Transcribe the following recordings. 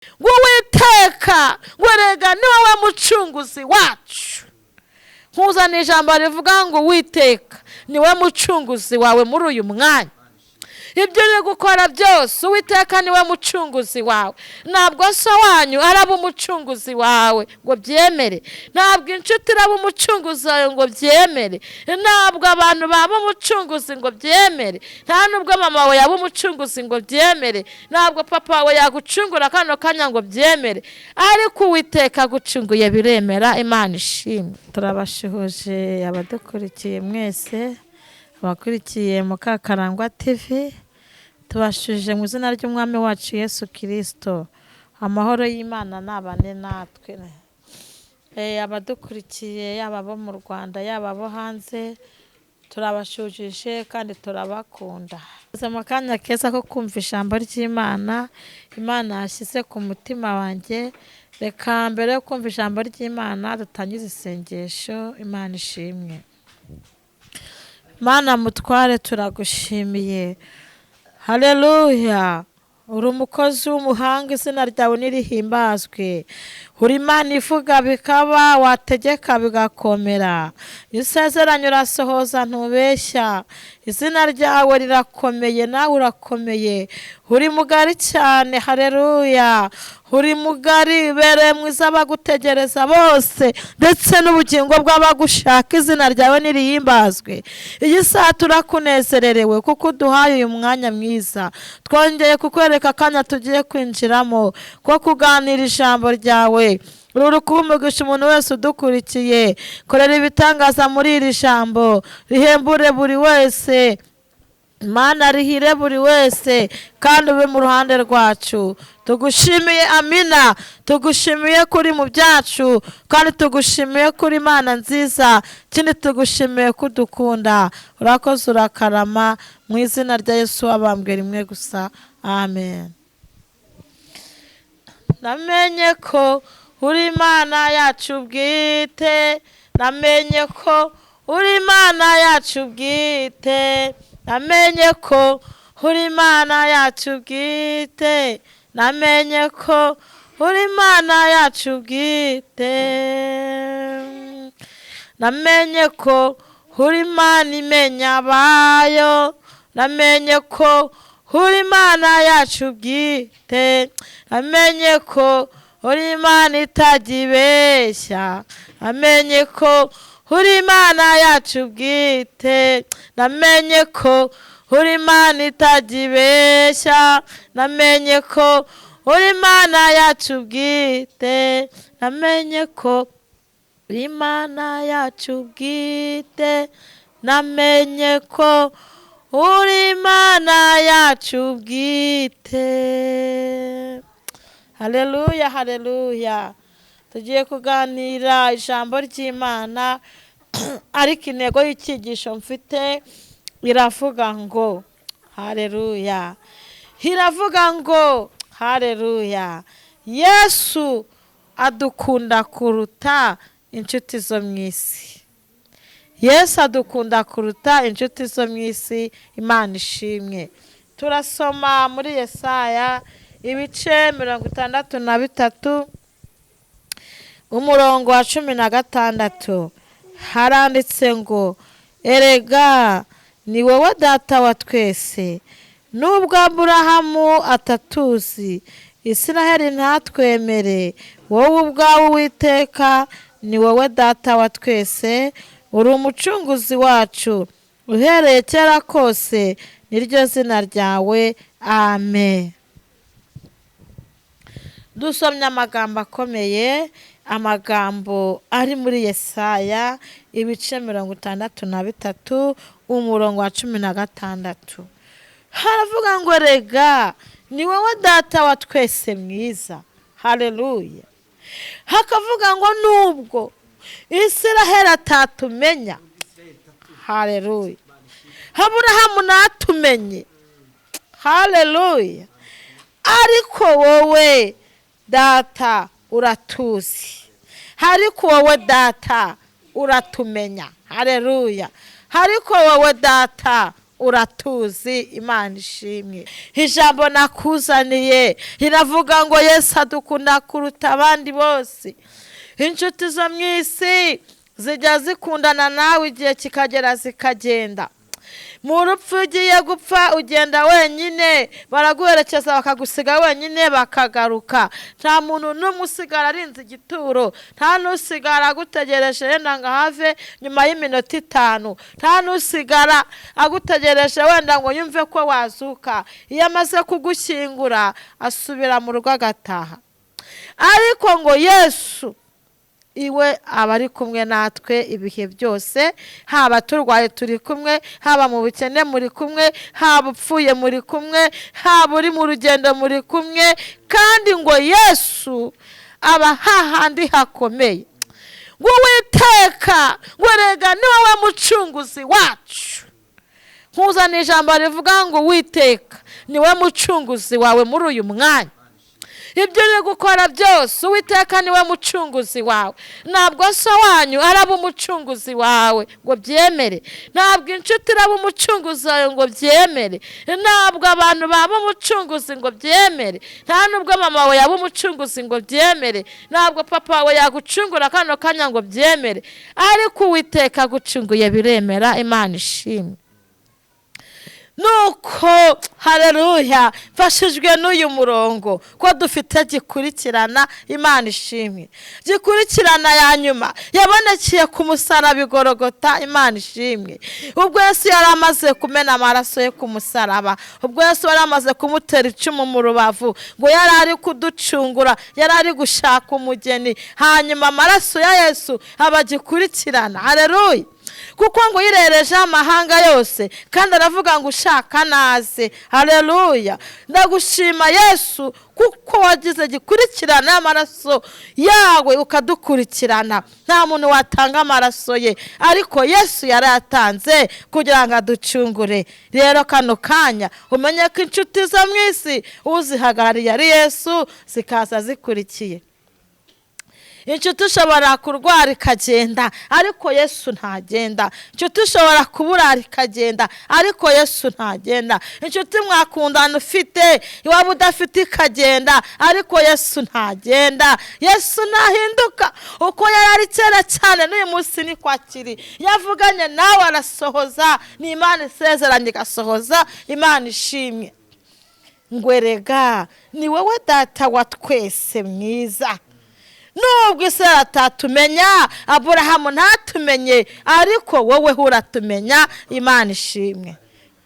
Ngo Uwiteka, ngo erega ni wowe mucunguzi wacu. Nkuzana ijambo rivuga ngo Uwiteka ni we mucunguzi wawe muri uyu mwanya. Ibyo uri gukora byose, Uwiteka ni we mucunguzi wawe. Ntabwo so wanyu araba umucunguzi wawe ngo byemere, ntabwo inshuti iraba umucunguzi wawe ngo byemere, ntabwo abantu baba umucunguzi ngo byemere, nta nubwo mama wawe yaba umucunguzi ngo byemere, ntabwo papa wawe yagucungura kano kanya ngo byemere, ariko Uwiteka agucunguye biremera. Imana ishimwe. Turabashuhuje abadukurikiye mwese, abakurikiye Mukakarangwa TV, tubashuje mu izina ry'Umwami wacu Yesu Kirisito. Amahoro y'Imana nabane natwe. Abadukurikiye, yaba abo mu Rwanda, yaba abo hanze, turabashujije kandi turabakunda. Tugeze mu kanya keza ko kumva ijambo ry'Imana Imana yashyize ku mutima wanjye. Reka mbere yo kumva ijambo ry'Imana dutangize isengesho. Imana ishimwe. Mana mutware, turagushimiye. Haleluya! Uri umukozi w'umuhanga, izina ryawe nirihimbazwe. Uri Imana ivuga bikaba, wategeka bigakomera. Iyo usezeranye urasohoza, ntubeshya. Izina ryawe rirakomeye, nawe urakomeye. Uri mugari cyane, haleluya! Uri mugari, ubereye mwiza abagutegereza bose ndetse n'ubugingo bw'abagushaka. Izina ryawe nirihimbazwe. Iyi saha turakunezererewe kuko uduhaye uyu mwanya mwiza. Twongeye kukwereka akanya tugiye kwinjiramo ko kuganira ijambo ryawe. Ruri umugisha umuntu wese udukurikiye. Korera ibitangaza muri iri jambo, rihembure buri wese. Mana, rihire buri wese kandi ube mu ruhande rwacu. Tugushimiye, amina. Tugushimiye kuri mu byacu kandi tugushimiye kuri Imana nziza. Ikindi, tugushimiye kudukunda. Urakoze, urakarama. Mu izina rya Yesu wabambwe rimwe gusa, amen. Namenye ko uri Imana yacu bwite, namenye ko uri Imana yacu bwite, namenye ko uri Imana yacu bwite, namenye ko uri Imana yacu bwite, namenye ko uri Imana imenya abayo, namenye ko uri Imana yacu bwite, namenye ko uri Imana itajya ibeshya, namenye ko uri Imana yacu bwite, namenye ko uri Imana itajya ibeshya, namenye ko uri Imana yacu bwite, namenye ko uri Imana yacu bwite, namenye ko uri Imana yacu bwite. Haleluya, haleluya! Tugiye kuganira ijambo ry'Imana, ariko intego y'icyigisho mfite iravuga ngo, haleluya, iravuga ngo, haleluya, Yesu adukunda kuruta inshuti zo mu isi. Yesu adukunda kuruta inshuti zo mu isi. Imana ishimwe. Turasoma muri Yesaya ibice 63, umurongo wa 16. Haranditse ngo: "Erega ni wowe Data wa twese, nubwo Aburahamu atatuzi, Israheli ntatwemere, wowe ubwawe, Uwiteka, ni wowe Data wa twese, uri umucunguzi wacu uhereye kera kose, niryo zina ryawe." Amen. Dusomye amagambo akomeye, amagambo ari muri Yesaya ibice 63, umurongo wa 16. Haravuga ngo: "Rega ni wowe Data wa twese mwiza." Haleluya! Hakavuga ngo nubwo Israheli atatumenya, haleluya, Aburahamu ntatumenye, haleluya, ariko wowe Data uratuzi, ariko wowe Data uratumenya, haleluya, ariko wowe Data Uratuzi, Imana ishimwe. Ijambo nakuzaniye riravuga ngo Yesu adukunda kuruta abandi bose. Inshuti zo mu isi zijya zikundana nawe igihe kikagera zikagenda. Mu rupfu ugiye gupfa ugenda wenyine, baraguherekeza bakagusiga wenyine bakagaruka. Nta muntu n'umwe usigara arinze igituro, nta n'usigara agutegereje wenda ngo ahave nyuma y'iminota 5, nta n'usigara agutegereje wenda ngo yumve ko wazuka. Iyo amaze kugushyingura asubira mu rugo agataha. Ariko ngo Yesu iwe aba ari kumwe natwe ibihe byose, haba turwaye turi kumwe, haba mu bukene muri kumwe, haba upfuye muri kumwe, haba uri mu rugendo muri kumwe. Kandi ngo Yesu aba hahandi hakomeye. Ngo Uwiteka ngo erega ni wowe mucunguzi wacu. Nkuzana ijambo rivuga ngo Uwiteka ni we mucunguzi wawe muri uyu mwanya. Ibyo uri gukora byose Uwiteka niwe mucunguzi wawe. Ntabwo so wanyu araba umucunguzi wawe ngo byemere, ntabwo inshuti iraba umucunguzi wawe ngo byemere, ntabwo abantu baba umucunguzi ngo byemere, nta nubwo mama wawe yaba umucunguzi ngo byemere, ntabwo papa wawe yagucungura kano kanya ngo byemere, ariko Uwiteka agucunguye biremera. Imana ishimwe. Nuko haleluya, mfashijwe n'uyu murongo ko dufite gikurikirana. Imana ishimwe. Gikurikirana ya nyuma yabonekeye ku musaraba igorogota. Imana ishimwe. Ubwo Yesu yari amaze kumena amaraso ye ku musaraba, ubwo Yesu yari amaze kumutera icumu mu rubavu, ngo yari ari kuducungura, yari ari gushaka umugeni, hanyuma amaraso ya Yesu abagikurikirana. Haleluya. Kuko ngo yirereje amahanga yose, kandi aravuga ngo ushaka naze. Haleluya. Ndagushima Yesu kuko wagize gikurikirana amaraso yawe ukadukurikirana. Nta muntu watanga amaraso ye, ariko Yesu yarayatanze kugira ngo aducungure. Rero kano kanya umenye ko inshuti zo mu isi uzihagarariye ari Yesu, zikaza zikurikiye. Inshuti ushobora kurwara ikagenda, ariko Yesu ntagenda. Inshuti ushobora kuburara ikagenda, ariko Yesu ntagenda. Inshuti mwakundana ufite, iwaba udafite ikagenda, ariko Yesu ntagenda. Yesu ntahinduka, uko yari ari kera cyane n'uyu munsi ni kwakiri. Yavuganye nawe arasohoza, ni Imana isezeranye igasohoza. Imana ishimwe. Ngwerega ni wowe data wa twese mwiza. Nubwo Isirayeli atatumenya, Aburahamu ntatumenye, ariko wowe uratumenya. Imana ishimwe.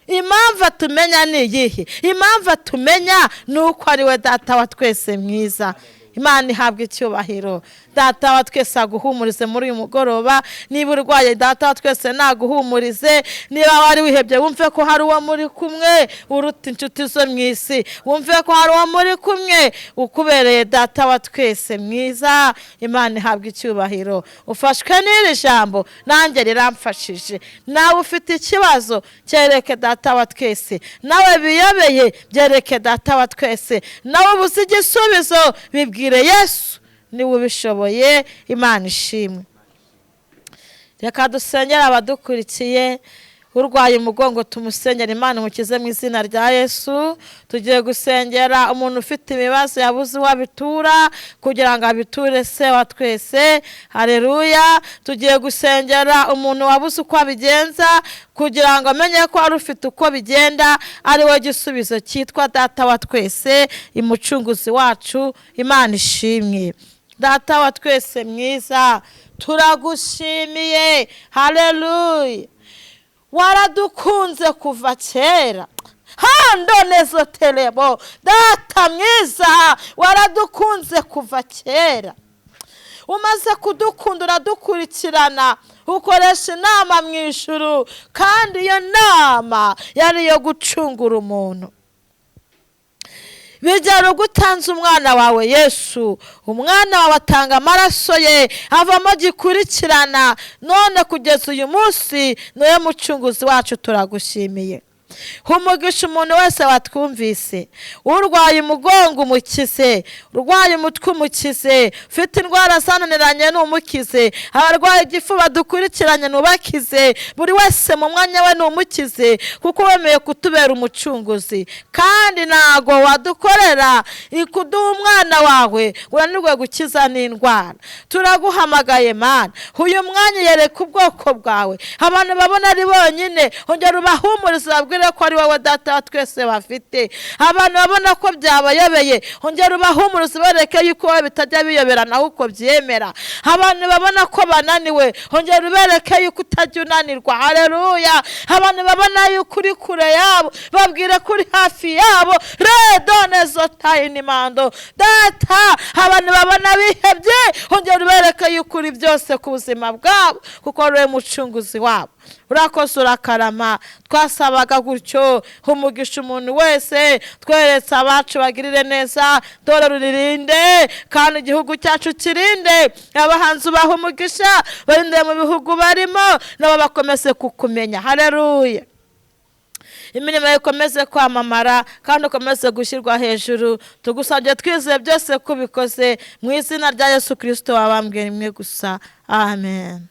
Impamvu atumenya ni iyihe? Impamvu atumenya ni uko ari we data wa twese mwiza. Imana ihabwa icyubahiro. Data wa twese aguhumurize muri uyu mugoroba. Niba urwaye, data wa twese naguhumurize. Niba wari wihebye, wumve ko hari uwo muri kumwe uruta inshuti zo mu isi. Wumve ko hari uwo muri kumwe ukubereye data wa twese mwiza. Imana ihabwa icyubahiro. Ufashwe n'iri jambo, nanjye riramfashije. Nawe ufite ikibazo, cyereke data wa twese. Nawe biyobeye, byereke data wa twese. Nawe ubuze igisubizo, bibwire Yesu niwe ubishoboye. Imana ishimwe. Reka dusengere abadukurikiye. Urwaye umugongo tumusengera, Imana imukize mu izina rya Yesu. Tugiye gusengera umuntu ufite ibibazo yabuze uwo abitura kugira ngo abiture se wa twese. Haleluya. Tugiye gusengera umuntu wabuze uko abigenza kugira ngo amenye ko ari ufite uko bigenda, ari we gisubizo cyitwa data wa twese, imucunguzi wacu. Imana ishimwe. Data wa twese mwiza, turagushimiye. Haleluya. Waradukunze kuva kera. Hando terebo. Data mwiza, waradukunze kuva kera. Umaze kudukunda uradukurikirana, ukoresha inama mu ijuru, kandi iyo nama yari iyo gucungura umuntu. Bijyana ugutanze umwana wawe Yesu, umwana wawe atanga amaraso ye avamo gikurikirana, none kugeza uyu munsi niwe mucunguzi wacu. Turagushimiye. Umugisha umuntu wese watwumvise, urwaye umugongo umukize, urwaye umutwe umukize, ufite indwara zananiranye numukize, abarwaye igifu badukurikiranye nubakize, buri wese mu mwanya we numukize, kuko wemeye kutubera umucunguzi. Kandi ntago wadukorera ikuduha umwana wawe uranirwe gukiza n'indwara. Turaguhamagaye Mana, uyu mwanya yereka ubwoko bwawe, abantu babona ari bonyine, ongera ubahumurize ubabwire ko ari wowe data wa twese bafite. Abantu babona ko byabayobeye, ongera ubahumurize ubereke yuko wowe bitajya biyoberana ahubwo byemera. Abantu babona ko bananiwe, ongera ubereke yuko utajya unanirwa. Haleluya. Abantu babona yuko uri kure yabo, babwire ko uri hafi yabo. Redone zotayinimando data. Abantu babona bihebye, ongera ubereke yuko uri byose ku buzima bwabo, kuko ari wowe mucunguzi wabo. Urakoze urakarama. Twasabaga gutyo, umugisha umuntu wese, tweretse abacu bagirire neza, dore ruririnde kandi igihugu cyacu kirinde. Abahanzi ubaha umugisha, barinde mu bihugu barimo, nabo bakomeze kukumenya. Haleluya. Imirimo ikomeze kwamamara kandi ukomeze gushyirwa hejuru. Tugusabye twizeye byose ko ubikoze mu izina rya Yesu Kristo wabambwe rimwe gusa. Amen.